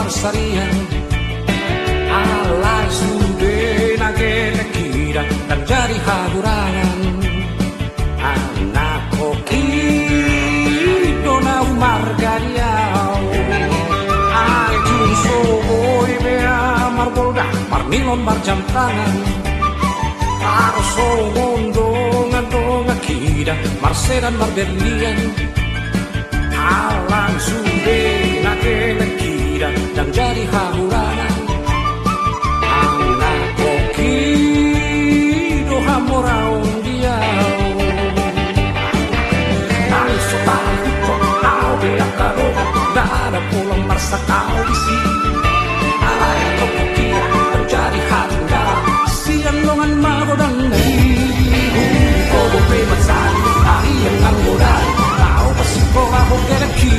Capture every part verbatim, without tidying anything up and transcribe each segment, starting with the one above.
Sarian, alai sude na gelek i da, ndang jadi hahurangan. Anak koki do na umarga di au. Ai tung so boi be au marbolga, marnilon, marjamtangan. Tarsongon dongan-dongan i da, marsedan marberlian. Alai sude na gelek i da, ndang jadi hahurangan. Anak koki do hamoraon di au. Nang so tahu kok tahu be angka dongan, ndada pola marsatau disi. Alai anak koki ndang jadi hahurangan. Sian dongan magodang na i, huhut pe mansai, ari angka magodang, laho parsikola ho gelek i.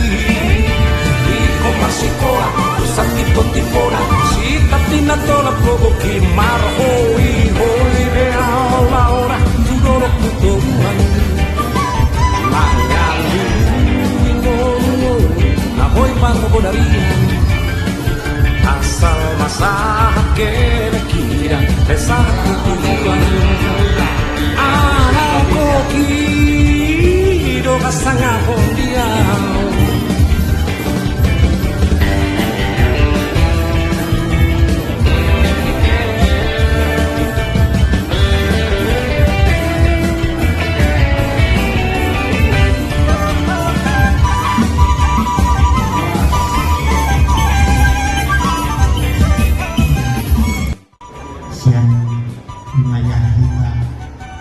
Ingkon marsikola, tu sangkit tondi bona, sitap di na tolap gogo i, marhoi-hoi be au laho ra tu dolok tu toruan. Mangalului ngolu-ngolu na boi parbodarian. Asal ma sahat gelek i da, pe sahat tu tujuan. Anak koki do hasangapon di au. Sian wilayah hita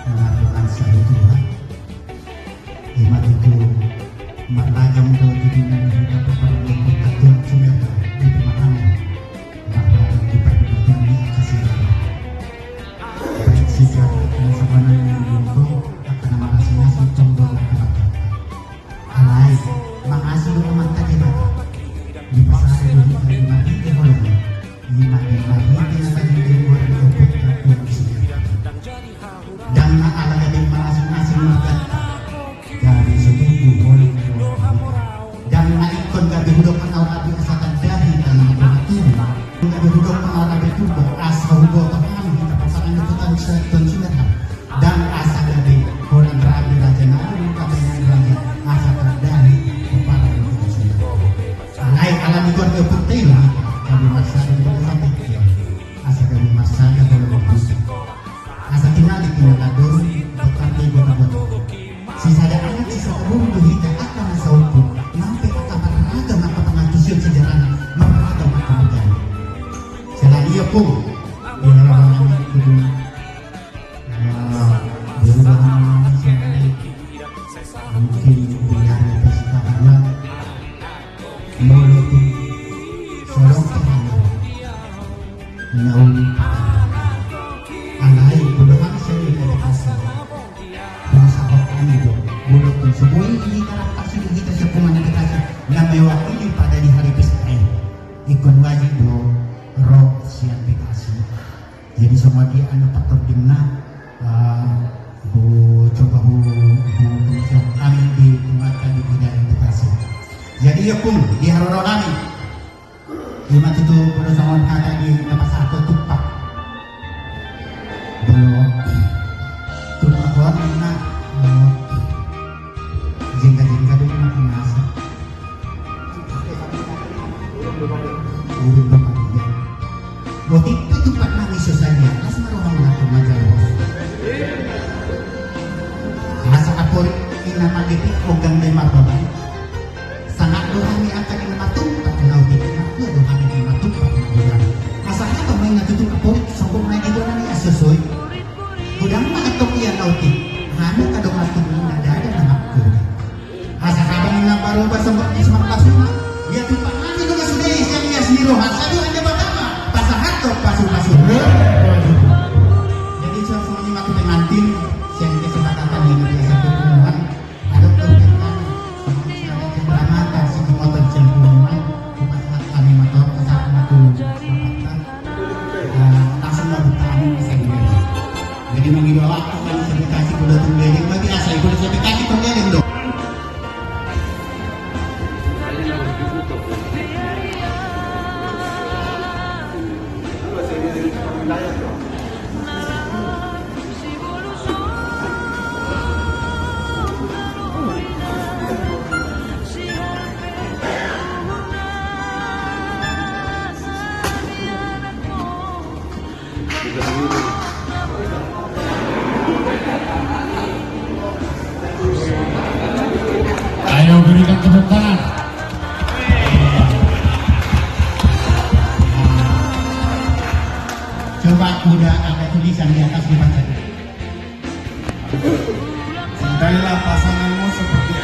na mardongan sahutuha, ima tutu marragam do tudingan hita parpar ni kota Tuan Sumerta di pemahaman marragam di pardongan ni angka sila. Baik sila na sabanan ni lombo, angka na marasing-asing tong do na kabatata. Alai, mangasi do amanta Debata. Dipasada do hita i marhite holongna. Ima i marhite na tadi di luar ni ompung na tuan di sini. Ndang na ala gabe marasing-asing marganta. Gabe so tutu holong ni roha. Ndang na ingkon gabe hudok pangaur api asa tandahi tangan tuan tubu. Gabe hudok pangaur api tuba asa huboto hami hita pasangan ni tutan sa-, tuan Sumerta. Ndang asa gabe holan raja-raja na alu patengan raja asa tardahi kepala ni kota Sunda. Alai ala ni goar ni ompung ta i ma gabe marsada di bagasan tingki. Asa gabe marsada holan ompung. Asa tinali tinala doru, botang ni gota-gota. Sisada anak sisada boru do hita angka na saompung. Nang pe angka marragam angka pangantusion sejarahna, marragam angka margana. Selain i ompung, di halaman ini kudu Mungkin biar pesta anak molo tu solong tu anak naung alai molo hami sendiri ada kasih. Masa hok kami do molo tu seboi ini karap kasih kita sepungan ada kasih na mewakili pada di hari pesta ini. Ingkon wajib do ro sian Bekasi. Jadi songon dia anak patordingna, eh, hu coba hu, hu, hu kami di Pungata di Bidang Edukasi. Jadi ya pung di haroro kami. Ima tutu molo songon hata di na pasahat tumpak. Molo tumpak on na, eh, jengka-jengka dulu na penasa. Urung do maria. Botik pe tumpak nami so sadia, las ma roha na tu majalos. Asa aporik ina magetik ogang de marbaban. Sangat do hami angka ina matumpak na otik, na do hami ina matumpak na ogang. Asa hata main na tutup aporik, sombong na di bona ni asosoi. Godang ma antong ia na otik, hami kadong antong na dada na makkotik. Asa habang na baru basomba di semak basuna. Ia tumpak nami do sude siang ia seni roha sadu hanya batama. Pasahat do pasu-pasu. Jadi suasana ni mati pengantin siang kesepakatan ini biasa pertemuan. Ada pertemuan.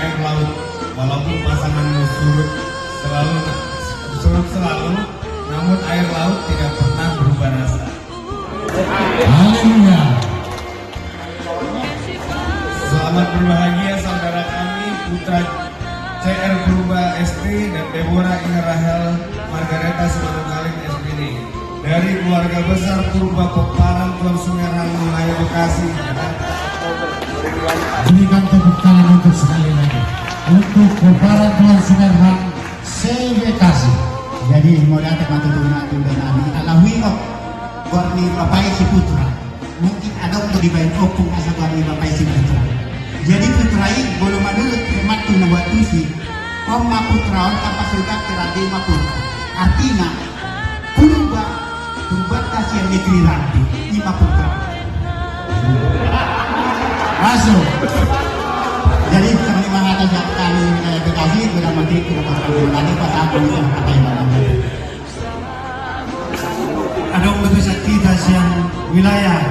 Air laut, walaupun pasanganmu surut selalu, surut selalu, namun air laut tidak pernah berubah rasa. Haleluya. Selamat berbahagia saudara kami, putra C R Purba S T dan Deborah Ina Rahel Margareta Simanungkalit S P D. Dari keluarga besar Purba Pomparan Tuan Sungai Rangu Raya Bekasi, Jakarta. Berikan tepuk tangan untuk sekali lagi. Untuk Pomparan Tuan Sungai Rangu se-Bekasi. Jadi, mauliate ma tutu na, tutu na, ni ala huingot. Buat ni Bapak Isi Putra. Mungkin adong do dibaen ompung asa tuan ni Bapak Isi Putra. Jadi Putra i, molo manurut firman Tuhan na buat tusi, on ma Putra on, tamba suda kerade ma Putra. Artina, Purba, Purba ta sian negeri Rande, i ma Putra. Masuk. Jadi kami mangata sian kami wilayah Bekasi, mudah-mudahan kita bakal menjadi pasangan yang kata yang Adong dope sian hita sian wilayah.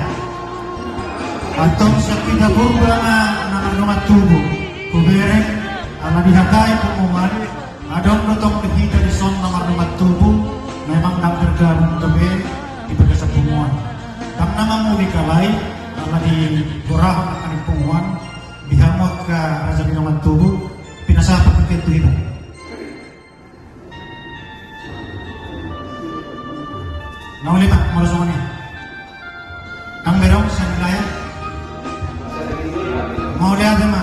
Antong sian hita Purba na mardongan tubu. Hubereng, ala dihatai punguan, adong do tong di hita dison na mardongan tubu, memang ndang bergabung dope di bagasan punguan. Ndang na manguli halai, ala di gorahon angka ni punguan, di hamu angka raja ni dongan tubu, pinasahat tu hita. Na uli ma, molo songon i. Nang berong sian wilayah. Mauliate ma.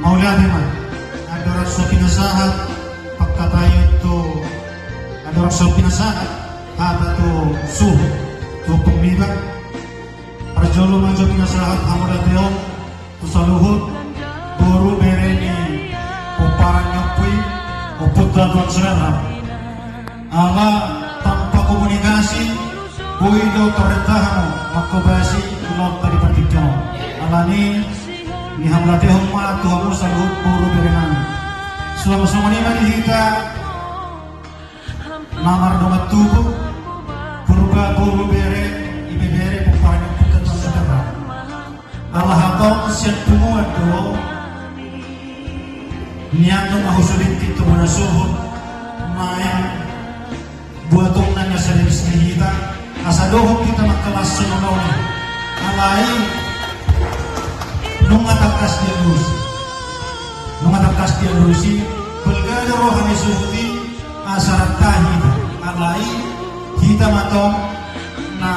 Mauliate ma. Andorang so pinasahat pangkataion tu, andorang so pinasahat hata tu suhut tu ompung niba. Parjolo ma jo pinasahat hamauliateon tu saluhut boru bere ni pomparan ni ompu i, Ompunta Tuan Sungai Rangu. Ala tanpa komunikasi, boi do tarenta hamu mangkobasi ulaonta di partingkian on. Alani i, nihamauliatehon ma tu hamu saluhut boru bere nami. Suang songon i ma di hita na mardongan tubu, Purba boru bere, ibebere pomparan ni Ompunta Tuan Sungai Rangu. Ala hatop sian punguan do, nian do na husulintik tu bona suhut, naeng buatonna na serius ni hita, asa dohot hita mangkalashon ulaon i. Alai, nunga tangkas dialusi. Nunga tangkas dialusi, balga do roha ni suhut i, asa ranta hita, alai hita ma tong na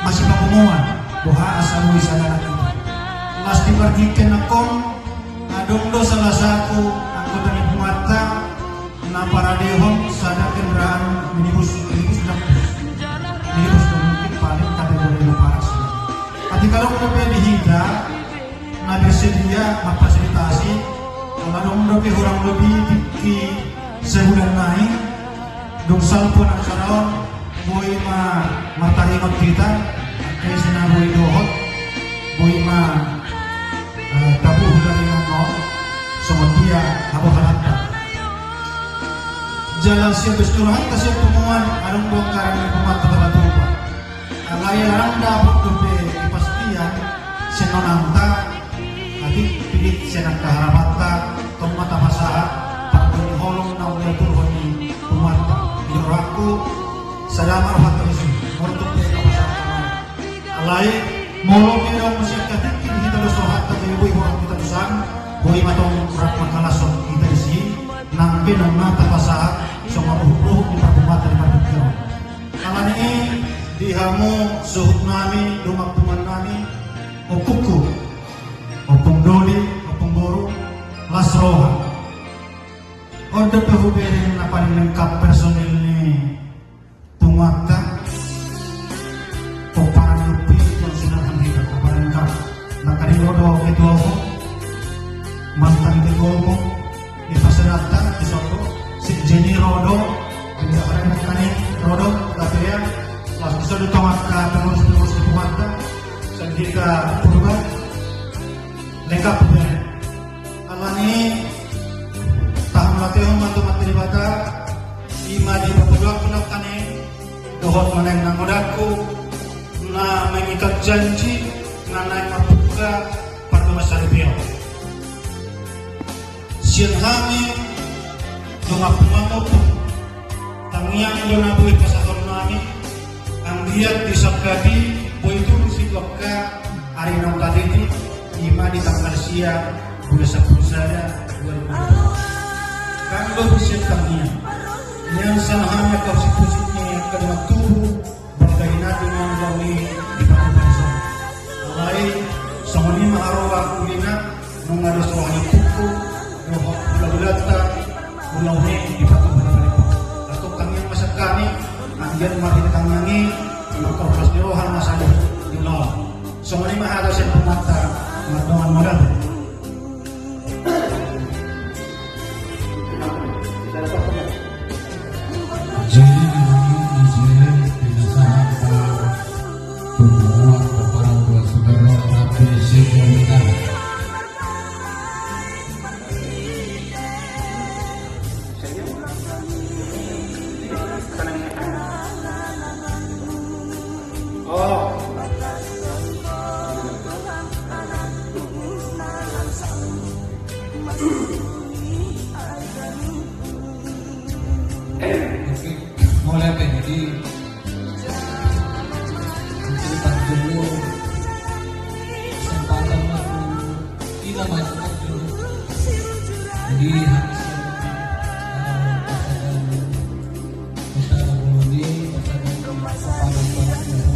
masipapunguan, boha asa boi sada hita. Las di partingkian nangkon, adong do salah satu anggota ni punguanta na paradehon sada kendaraan minibus, minibus dang bus. Minibus do mungkin paling kategori na paras. Atik adong dope di hita, na bersedia mamfasilitasi, ala adong dope hurang lobi tingki sabulan nai, dung salpu acara on, boi ma martaringot hita, angka ise na boi dohot, boi ma, eh, tabuhu daringon on, songon dia habohalanta. Jala sian bes tu rohanta sian punguan, adong do anggaran ni punguanta tartupa. Alai ndang dapot dope kepastian sian nonanta, atik pidit sian angka harapanta, tong ma tapasahat parbue ni holong na uli turhon ni punguanta. Di rohangku, sada ma rohanta disi, molo tong pe tapasahat. Alai, molo pe adong muse angka tingki di hita dos rohanta, pe boi rohanta tusan, boi ma tong rap mangkalashon hita disi, nang pe nunga tapasahat songon ruhut-ruhut ni parpunguanta di partingkian on. Alani i, di hamu suhut nami, dongan punguan nami, ompungku, ompung doli, ompung boru, las roha. On dope hubereng na paling lengkap personil ni punguanta, pomparan ni ompu i, Tuan Sungai Rangu, na paling lengkap. Nangkaning ro do ketua umum, mantan ketua umum, di pasedanta, di sopo, sekjen i ro do, di daerah nangkaning ro do, tapi ya, las di sopo tong angka pengurus-pengurus di punguanta, sandika Purba, lengkap hubereng. Alani i, tahamauliatehon ma tu Amanta Debata, i ma di papodoan nangkaning, Dohot ma naeng na godangku, na mengikat janji, na naeng mambuka pardongansaripeon. Sian hami dongan pangapung, tangiang do na boi pasahaton nami, anggiat disangkapi boi tubu situangka ari naung taditi, ima di tanggal sia bulan sampulu sada dua ribu dua puluh. Kan do sian tangiang. Nian sahana kau sipusit ni angka dongan tubu, bangga inati nang dami di pangapung. Alai songon i ma haroa ulina, nunga dos roha ni pungku dohot hulahulanta, ulaon i di pangapung. Antong tangiang ma sian hami, anggiat marhite tangiang i, mangkorhon las ni roha ma saluhut di ulaon. Songon i ma hata sian punguanta, mardongan ma da. Jadi, jadi, tidak salah, Pak. Semua kepada saudara, tapi saya minta. Oke, mau lihat ya, jadi cerita dulu, kesempatan aku tidak banyak waktu. Jadi habis, eh, pasangan kita ngobrol di pasangan, pasangan, pasangan.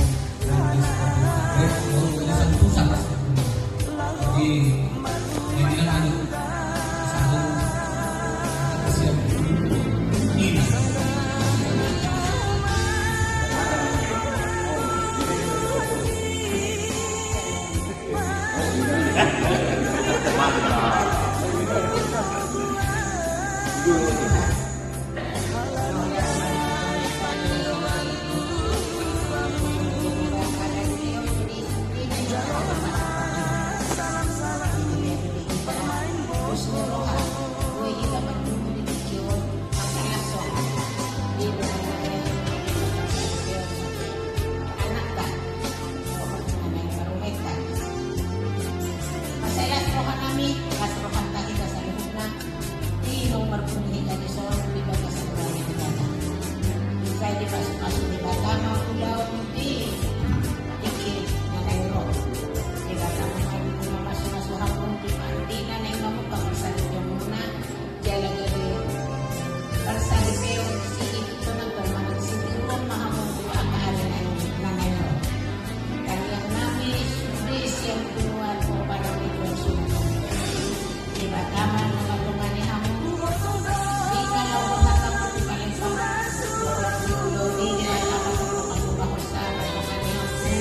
Las roha nami, las rohanta hita saluhutna. Di nomor pun hita di son, di bagasan roha ni Debata. Sai dipasupasu Debata ma ulaon di tingki na naeng ro. Debata ma mamasumasu hamu di pande na naeng mamungka masa ni umurna. Jala gabe parsaripeon, siihuthon, antong manang sitiruon ma hamu tu angka ari na naeng ro. Tangiang nami sude sian punguan pomparan ni Tuhan Surgo. Debata ma na mandongani hamu. Di na laho hatamu di Palembang, dohot di ulaon i Debata ma na mandongani hamu.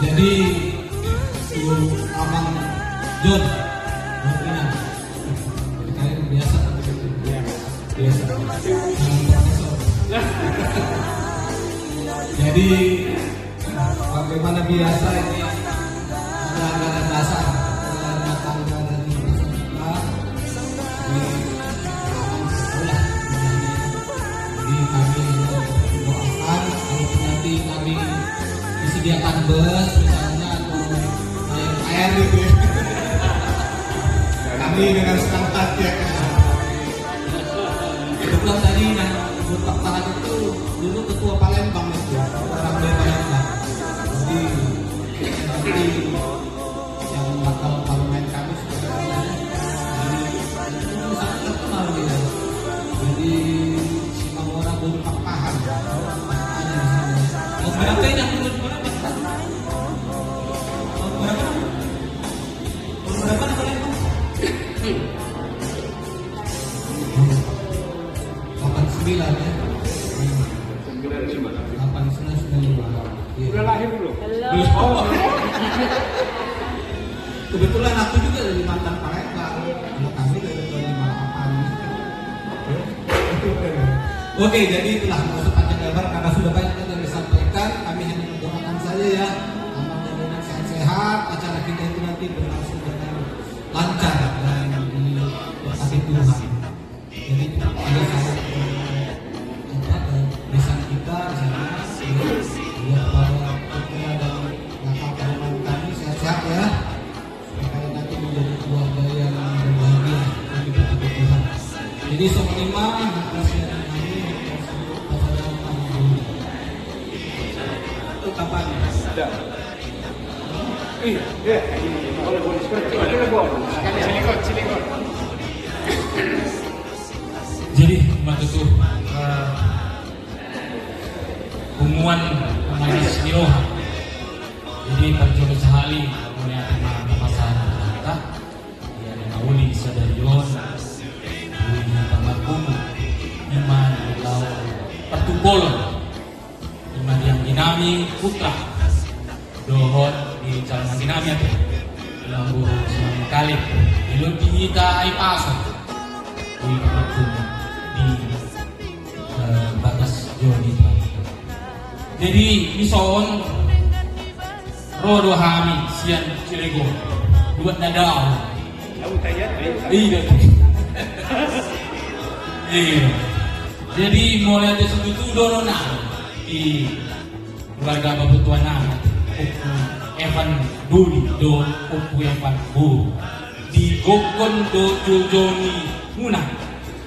Jadi, si Amang John, John Ina. Kita ini biasa, biasa. Biasa. Amang Profesor. Jadi, bagaimana biasa ini, ada anggaran dasar, anggaran dasar dari peserta. Jadi, kami doakan, kalaupun nanti kami disediakan bus, misalnya, atau air, air gitu ya. Kami dengan senang hati akan. Kebetulan tadi yang buat Pak Farhan itu dulu ketua Palembang itu, orang dari Palembang. Jadi, nanti yang bakal parlemen kami sebenarnya. Jadi, itu sangat terkenal dia. Jadi, si Mangora Guru Pakpahan. Ada di sini. Mau berapa ini? Mau berapa? Mau berapa? Mau berapa? Delapan sembilan, ya. Udah lahir belum? Belum. Oh. Kebetulan aku juga dari mantan Palembang. Kalau kami dari, dari Balikpapan. Oke, jadi itulah, nggak usah panjang lebar karena sudah banyak yang disampaikan. Kami hanya mendoakan saja ya, Amang dan Inang sehat-sehat. Acara kita itu nanti berlangsung dengan lancar dan diberkati Tuhan. Jadi, kita pada saat, eh, apa, eh, besan kita di sana, ya, ya, kepada putra dan kakak parumaen kami, sehat-sehat ya. Supaya kalian nanti menjadi keluarga yang berbahagia dan diberkati Tuhan. Jadi, songon i ma, makasih dari kami, pasaran kami dulu. Itu kapan? Sudah. Jadi, ma tutu, eh, punguan pamanis ni roha. Jadi, parjolo sahali, mauliate ma tapasahat hata. Ia na uli sadari on, uli pamarpungu, ima na laho partungkolon. Ima di anggi nami Putra dohot di calon anggi nami ate, Inang Guru Simanungkalit, di lobi hita Hahipason, di, di, eh, bagas joni. Jadi dison ro do hami sian Cilegon, buat na dao. Iya. Iya. Jadi mauliate situtu dohonon nami di keluarga bapatuanami, Ompu Evan Doli dohot Ompu Evan Boru. Digokhon do joujou ni muna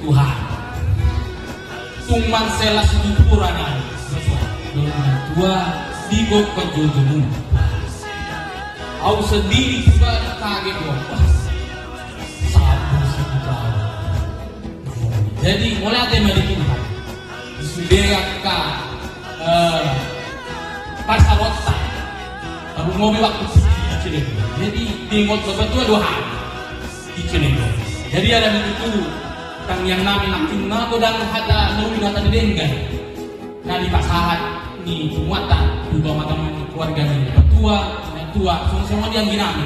Tuhan. Tung mansai las situtu rohanami dohot natuatua, digokhon joujou muna Tuhan. Au sandiri pribadi kaget do. Sabar situtu. Jadi mauliate ma di Tuhan. Sude angka, eh, parsarotta. Tarlumobi waktu di Cilegon. Jadi diingot bapatuaon do hami di Cilegon. Jadi ada begitu tangiang nami, nang cuma godang hata na uli na tadenggan na dipasahat ni punguanta tu amang, keluarga ni natuatua, natuatua, songon-songon i anggi nami.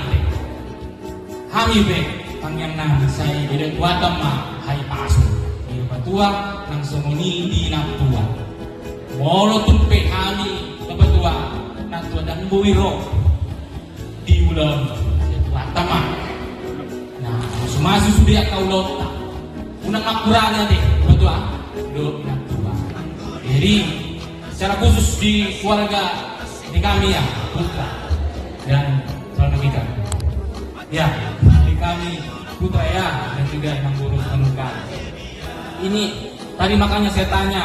Hami pe tangiang nami sai beda tu Adam ma Hahipason. Di bapatuaon nang songon i di natuatua. Molo tung pe hami bapatuaon, natuatua ndang boi ro di ulaon, di ulaonta ma. Nah, masumasu sude angka ulaonta. Unang mangkurangi ate bapatuaon dohot natuatua. Jadi secara khusus di keluarga di kami ya, Putra dan keluarga kita. Ya, di kami Putra ya, dan juga Inang Guru Simanungkalit. Ini tadi makanya saya tanya,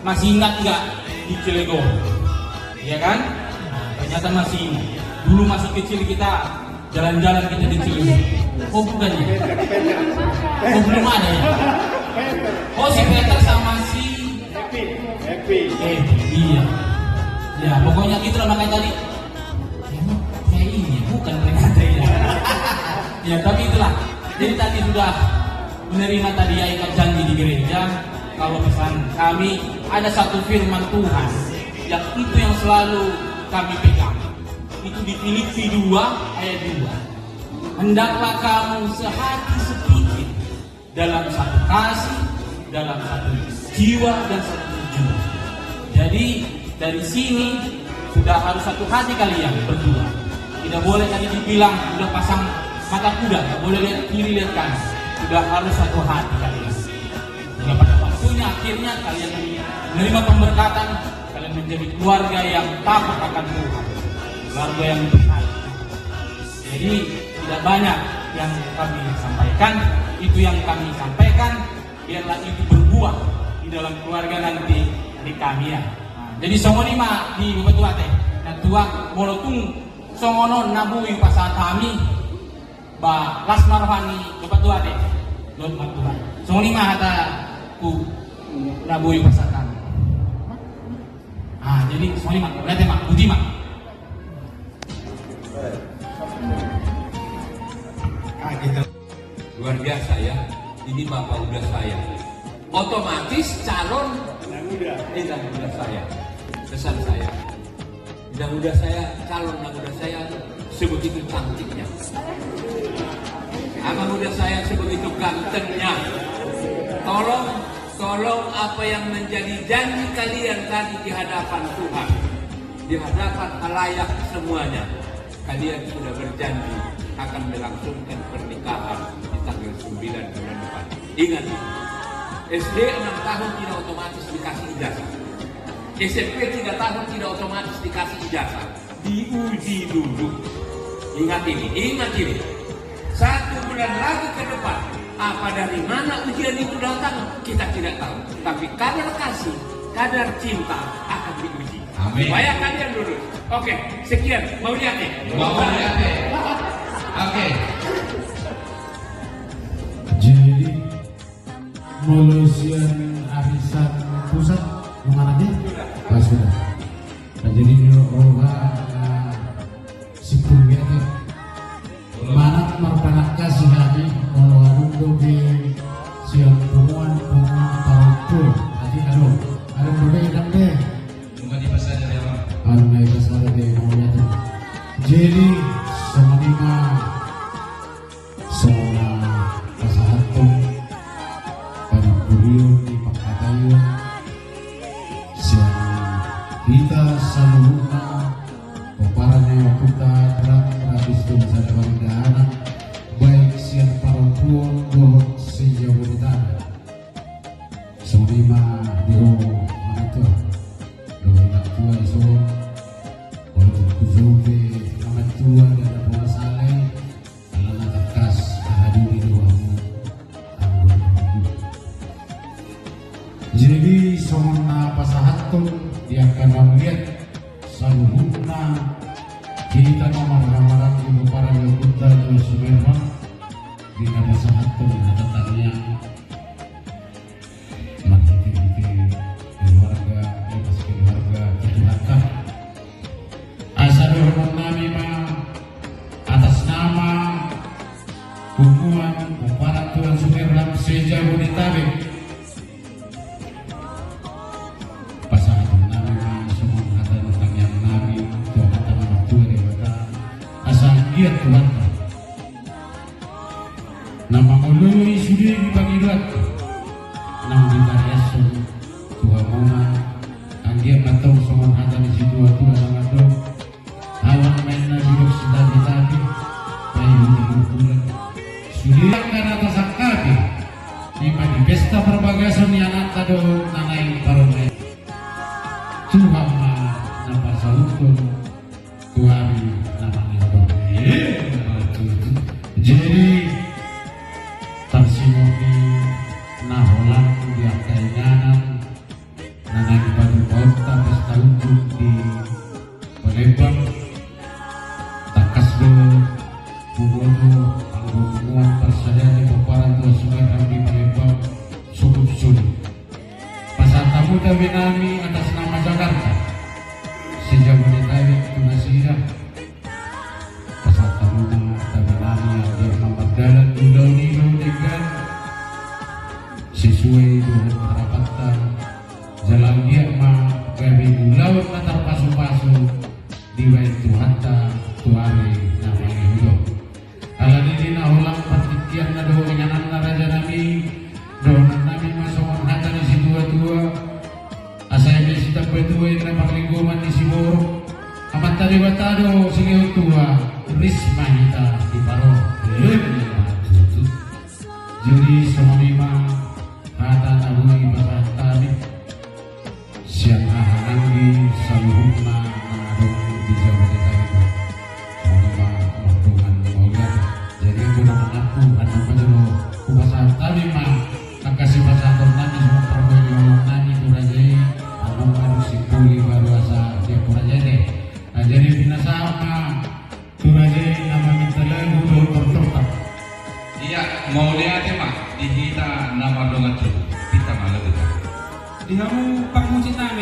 masih ingat nggak di Cilegon? Iya kan? Nah, ternyata masih ingat. Dulu masih kecil kita jalan-jalan kita di Cilegon. Oh, bukan ya? Oh, belum ada ya? Oh, si Peter sama si Happy. Happy. Eh, iya. Ya, pokoknya gitu lah makanya tadi. Emang kayak ini ya? Bukan ternyata ya. Ya, tapi itulah. Jadi tadi sudah menerima tadi ya ikat janji di gereja. Kalau pesan kami, ada satu firman Tuhan yang itu yang selalu kami pegang. Itu di Filipi dua ayat dua. Hendaklah kamu sehati sepikir, dalam satu kasih, dalam satu jiwa, dan satu tujuan. Jadi, dari sini sudah harus satu hati kalian berdua. Tidak boleh tadi dibilang udah pasang mata kuda, nggak boleh lihat kiri, lihat kanan. Sudah harus satu hati kalian. Sehingga pada waktunya akhirnya kalian menerima pemberkatan, kalian menjadi keluarga yang takut akan Tuhan, keluarga yang berkati. Jadi, tidak banyak yang kami sampaikan, itu yang kami sampaikan, biarlah itu berbuah di dalam keluarga nanti di kami ya. Nah, jadi songon i ma di bapatuaon ate. Natuatua, molo tung songon on na boi hupasahat hami, ba las ma roha ni bapatuaon ate. Lot ma Tuhan. Songon i ma hataku na boi hupasahat hami. Ah, jadi songon i ma, berarti ma, puji ma. Luar biasa ya. Ini Bapak udah saya. Otomatis calon anak muda. Ini anak muda saya. Pesan saya. Anak muda saya, calon anak muda saya sebegitu cantiknya. Anak muda saya sebegitu gantengnya. Tolong, tolong apa yang menjadi janji kalian tadi di hadapan Tuhan, di hadapan khalayak semuanya, kalian sudah berjanji akan melangsungkan pernikahan di tanggal sembilan bulan depan. Ingat, S D enam tahun tidak otomatis dikasih ijazah. S M P tiga tahun tidak otomatis dikasih ijazah. Diuji dulu. Ingat ini, ingat ini. Satu bulan lagi ke depan, apa dari mana ujian itu datang, kita tidak tahu. Tapi kadar kasih, kadar cinta akan diuji. Amin. Supaya kalian lulus. Oke, sekian. Mauliate. Mauliate. Oke. Jadi, molo sian arisan pusat, nunga ate? Pas sudah. Nah, jadi ini roha, eh, simpul biasa. Manat marpanangkasi hami, molo adong dope sian punguan-punguan parompuan. Ate adong. Adong dope, adong dope. Nunga dipasahat, ya, Bang. Anu, nunga dipasahat, ya, Bang. Jadi, songon i ma songon na pasahathon panimpurion ni pangkataion sian hita saluhutna, pomparan ni ompunta Tulang Ratus Dua Sada Baginda Anak, baik sian parompuan dohot se-Jabodetabek. Songon i ma di ho, mamatua, dohot natua-tua i son, walaupun hujou pe mamatua, ndada pola sala i, alana tangkas aha diri do hamu anggo di hamu. Jadi, songon na pasahathon di angka na mauliate saluhutna, hita na marhahamaranggi, pomparan ni ompunta Tulang Sumerman, di na pasahathon hata tangiang marhitehite keluarga, atas keluarga, keluarga. Asa dohononnami ma atas nama punguan pomparan Tulang Sumerman se-Jabodetabek. Pasahatonnami ma songon hata ni tangiangnami tu Amanta na martua Debata, asa anggiat Tuhanta na mangoloi sude di pangidoanta, naung dipariashon tu hamuna, anggiat ma tong songon hata ni situa-tua na mandok, awan ma inna didok sitapi-tapi, paihut-ihut bulan. Sude angka na tasangkapi, ima di pesta parbagason ni anakta dohot na naeng parumaen. Tuhan ma na pasauthon tu ari na mangihut on. Jadi, tarsimori na holan di angka inganan na naeng paduahonta pesta unduk di Palembang, tangkas do huboto anggo punguan parsadaan ni pomparan Tulang Sumerman di Palembang, cukup sulit. Pasahat hamu tabenami atas nama Jakarta, se-Jabodetabek tu nasida. Pasahat hamu ma tabenami anggiat ma mardalan ulaon i dohot denggan sesuai dohot harapanta, jala anggiat ma gabe ulaon na tarpasu-pasu dibahen Tuhanta tu ari na mangihut on. Alani i na holan partingkian na dohot ingananna rajanami, dohononnami ma songon hata ni situa-tua, asa eme sitambatua inna parlinggoman ni siborok, Amanta Debata do silehon tua, ris ma hita diparorot. Eme ma tutu. Jadi songon i ma hata na boi pasahat hami sian haha nanggi saluhutna na adong di Jabodetabek on. Songon i ma mardongan mauliate. Jadi anggo na mangampu, annon ma jolo hupasahat hami ma angka sipasahatonnami songon parbue ni holongnami tu raja i, annon ma dung simpuli baru asa diampu raja i. Nah, jadi pinasahat ma tu raja i na maminta lagu dohot tordokta. Ia, mauliate ma di hita na mardongan tubu. Hita ma lagu ta. Di hamu panghujanan